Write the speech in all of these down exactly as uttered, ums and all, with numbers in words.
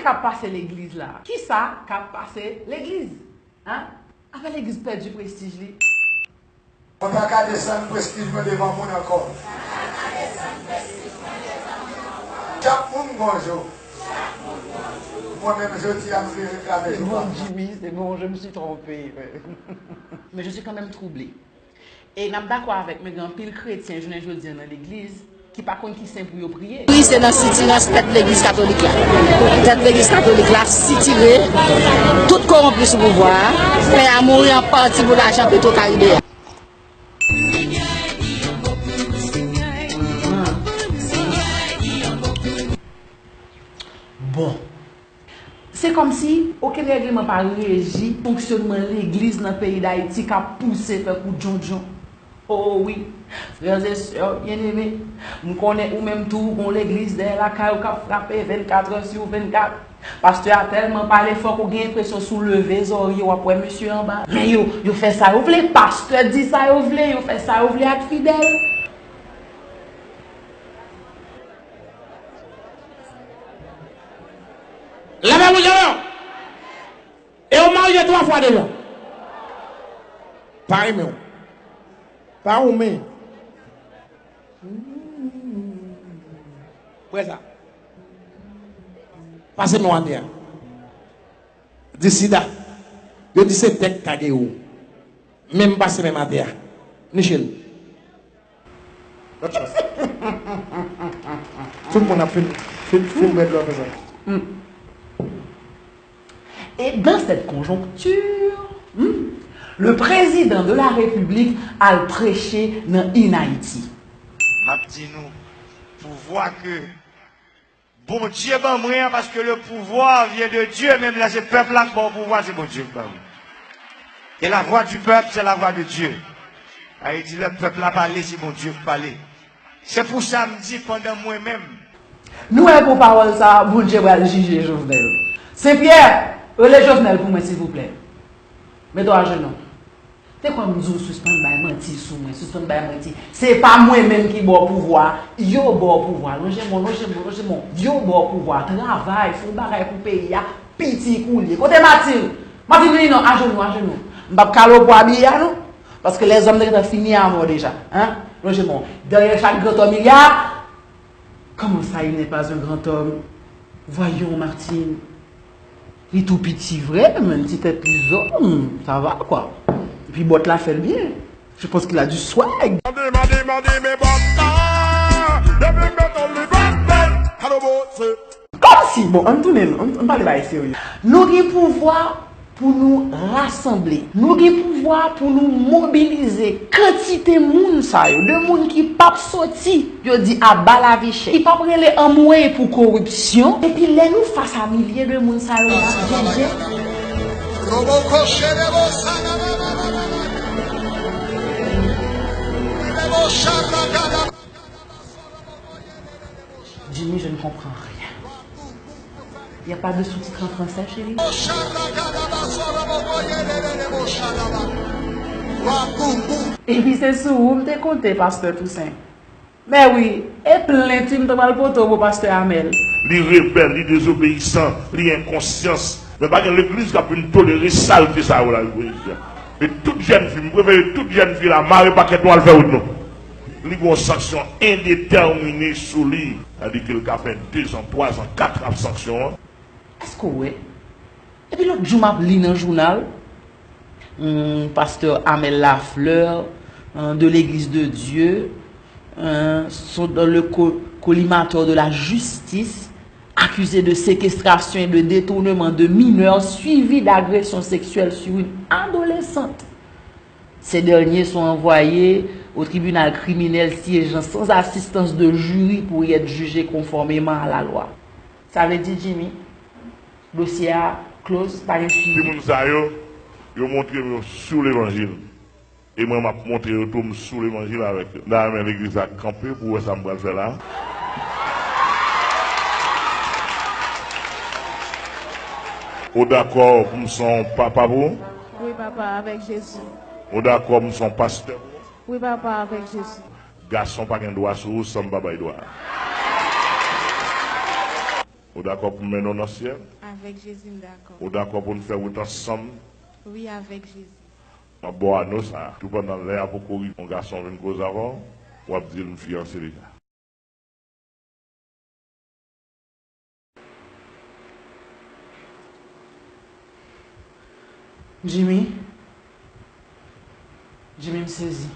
k ap pase legliz la? Kisa k ap pase legliz? Hein? Apa legliz pèdi prestij li? Mwen pa ka desann prestij mwen devan moun ankò. Chak moun gon jou. Mwen menm jodi a m vle reklame jou pa m. C'est bon, Jimmy, c'est bon, je me suis trompé. Mais je suis quand même troublé. E n ap dakò avèk mwen, gen anpil kretyen jounen jodi a nan legliz ki pa konn ki sen pou yo priye. Wi, se nan sitirans tèt legliz katolik la. Tèt legliz katolik la sitire, tout kowonpi sou pouvwa a. Pè a mouri an pati pou lajan Petro Caribe a. Bon. Se kòmsi okenn règleman pa reji fonksyonman legliz nan peyi Dayiti k ap pouse fè kou djondjon. O wi, frè e sè byeneme, m konnen ou menm tou, ou gon legliz dèyè lakay ou k ap frape vennkat è sou vennkat. Pastè a tèlman pale fò ke w gen enpresyon si w leve zòrye w ap wè mesye anba. Men yo, yo fè sa yo vle, pastè di sa yo vle, yo fè sa yo vle ak fidèl. Leve bouch ou. E w marye twa fwa deja. Pa renmen w. Pa renmen. Prè sa. Pase men w atè a. Di sida. Yo di se tèk ka gen ou. Menm pase men m atè a. Niche l. Lòt chans. Tout moun ap fin, fin, fin bèt lè w fè sa. Et dans cette conjoncture, hmm, le président de la République al preche nan Inayiti. M ap di nou, pouvwa ke Bondye ban mwen an, paske le pouvoir vient de Dieu, menm lè se pèp la k ba w pouvwa, se Bondye k ba w. Et la voix du peuple, c'est la voix de Dieu. Sa vle di, lè pèp la pale, se Bondye k pale. Se pou sa m di, pandan mwen menm. Nou wè pou pawòl sa a, Bondye pral jije Jovenel. Sen Pyè, rele Jovenel pou mwen, silvouplè. Mete w ajenou. Te kwè m di w sispann bay manti sou mwen, sispann bay manti. Se pa mwen menm ki ba w pouvwa, yo ba w pouvwa. Lonje men w, lonje men w, lonje men w. Yo ba w pouvwa. Travay, fè yon bagay pou peyi a, piti kou l ye. Kote Matil? Matil vini non, ajenou, ajenou. M p ap kale w pou abiye a non. Paske lèzòm te gentan fini avè w deja. Hein? Lonje men w. Dèyè chak grantòm il y a Comment ça, il n'est pas un grand homme? Voyons, Martine. Li tou piti vre, men ti tèt li zòn, ça va, quoi. Epi bòt la fè l byen. Je pense qu'il a du swag. Mande, mande, mande, men bòt la. Depi m mete li bòt bèl. Hello, boss. Kòmsi, bon, ann tounen, ann, ann pale bagay serye. Nou gen pouvwa pou nou rasanble. Nou gen pouvwa pou nou mobilize kantite moun sa yo, de moun ki p ap soti, yo di aba lavi chè, ki p ap rele anmwey pou koripsyon. Epi lè nou fas a milye de moun sa yo, n ap jèjè. Jimmy, je ne comprends rien. Y a pas de sous-titres en français, chérie? Epi se sou ou m te konte, pastè Toussaint. Mè wi, e plent wi m ta pral pote w pou pastè Amel. Li rebèl, li dezobeyisan, li enkonsyans. Men pa gen legliz k ap vin tolere salte sa yo la legliz. E tout jèn fi, m prefere tout jèn fi la mare pakèt nou al fè wout nou. Li gen yon sanksyon endetèmine sou li. Sa di ke l ka fè dezan, twazan, katran ap sanksyon an. Èske w wè? Epi lòt jou m ap li nan jounal, hmm, pastè Amel Lafleur, euh, de l'Église de Dieu, euh, sont dans le co-, collimateur de la justice, accusés de séquestration et de détournement de mineurs suivis d'agressions sexuelles sur une adolescente. Ces derniers sont envoyés au tribunal criminel siégeant sans assistance de jury pour y être jugés conformément à la loi. Sa vle di, Jimmy, dosye a close, pa gen swivi. Timoun sa yo, yo montre m yo sou levanjil. E mwen, m ap montre yo tou, m sou levanjil avèk yo. M ta renmen legliz la kanpe pou wè sa m pral fè la. Ou dakò pou m se yon papa pou ou? Wi, papa, avèk Jezi. Ou dakò pou m se yon pastè pou ou? Wi, papa, avèk Jezi. Gason pa gen dwa sou ou san m pa bay dwa. Ou dakò pou m mennen w nan syèl? Avèk Jezi, m dakò. Ou dakò pou n fè wout ansanm? Wi, avèk Jezi. M ap ba w ano sa a. Toupandan lè a poko rive, yon gason vin koze avè w, w ap di l m fiyanse deja. Jimmy, Jimmy, m sezi.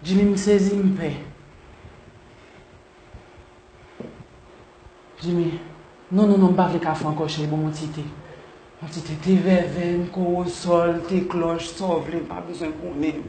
Jimmy, m sezi, m pè. Jimmy, non, non, non, m pa vle kafe ankò, cheri, ban m yon ti te. Yon ti te, te vèvèn, kowosòl, te klòch, sa w vle, m pa bezwen konnen.